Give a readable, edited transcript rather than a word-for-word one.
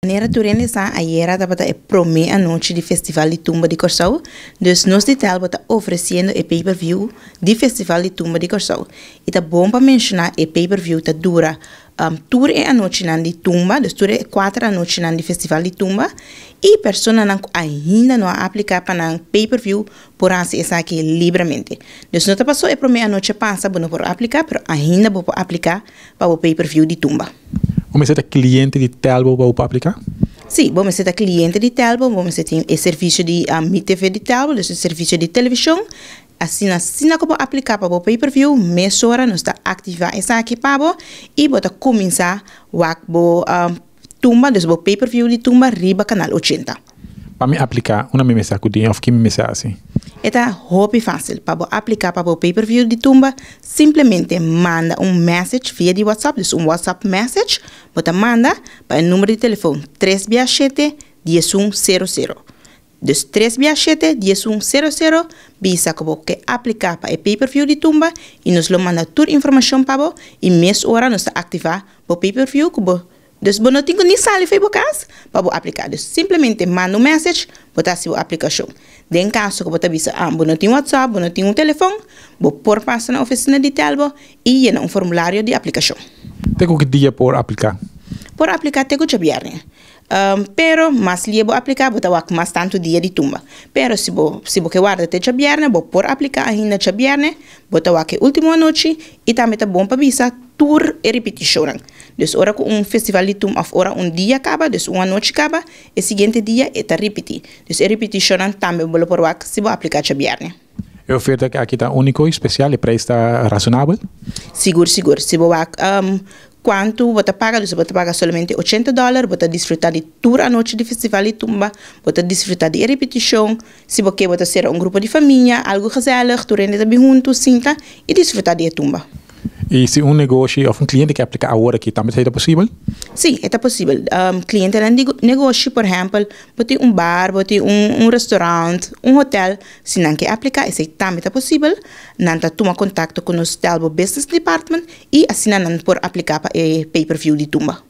Manera tur hende sa, ayera tabata e promé anochi di Festival di Tumba di Kòrsou, dus nos di Telbo ta ofresiendo e pay per view di Festival di Tumba di Kòrsou. I ta bon pa menshoná e pay per view ta dura tur e anochinan di tumba, dus tur e kuater anochinan di Festival di Tumba, i personanan ku ainda no a apliká pa nan pay per view por hasi esaki libremente. Dus no ta pasó e promé anochi a pasa bo no por apliká, pero ainda bo por apliká pa bo pay per view di tumba. Bo mester ta kliente di Telbo pa bo por apliká? Sí, bo mester ta kliente di Telbo, bo mester tin e servisio di Mi TV di Telbo, dus e servisio di televishon. Asina, asina ku bo apliká pa bo pay per view, mesora nos ta aktivá esaki pa bo i bo ta kuminsá wak bo tumba, dus bo pay per view di tumba riba Kanal 80. Pa mi apliká, unda mi mester akudí òf ki mi mester hasi? E ta hopi fásil. Pa bo apliká pa bo pay per view di tumba, simplemente manda un message via di WhatsApp, dus un WhatsApp message bo ta manda pa e number di telefon tres bia shete 11 sero sero. Dus tres bia shete 11 sero sero, bisa ku bo ke apliká pa e pay per view di tumba i nos lo manda tur informashon pa bo i mes ora nos ta aktivá bo pay per view ku bo. Dus bo no tin ku ni sali for bo kas pa bo apliká. Dus simplemente manda un message, bo ta hasi bo aplikashon. Den kaso ku bo ta bisa, ah, bo no tin WhatsApp, bo no tin un telefon, bo por pasa na ofisina di Telbo i yena un formulario di aplikashon. Te ku ki dia por apliká? Por apliká te ku djabièrnè. Pero mas lie bo apliká, bo ta wak mas tantu dia di tumba. Pero si bo si bo ke warda te djabièrnè, bo por apliká ainda djabièrnè, bo ta wak e último anochi i tambe ta bon pa bisa tur e ripitishonnan. Dus ora ku un festival di tum òf ora un dia kaba, dus un anochi kaba, e siguiente dia e ta ripití. Dus e ripitishonnan tambe bo lo por wak si bo apliká djabièrnè. E oferta aki ta úniko i spesial, e preis ta rasonabel? Sigur, sigur. Si bo wak kuantu bo ta paga, dus bo ta paga solamente 80 dòler, bo ta disfrutá di tur anochi di festival di tumba, bo ta disfrutá di e ripitishon. Si bo ke bo ta sera un grupo di famia, algu gezellig, tur hende ta bin huntu, sinta i disfrutá di e tumba. I si un negoshi òf un kliente ke apliká awor aki tambe ta posibel? Sí, e ta posibel. Klientenan di negoshi, por ehèmpel, bo tin un bar, bo tin un restaurant, un hotèl, si nan ke apliká esei tambe ta posibel. Nan ta tuma kontakto ku nos Telbo Business Department i asina nan por apliká pa e pay per view di tumba.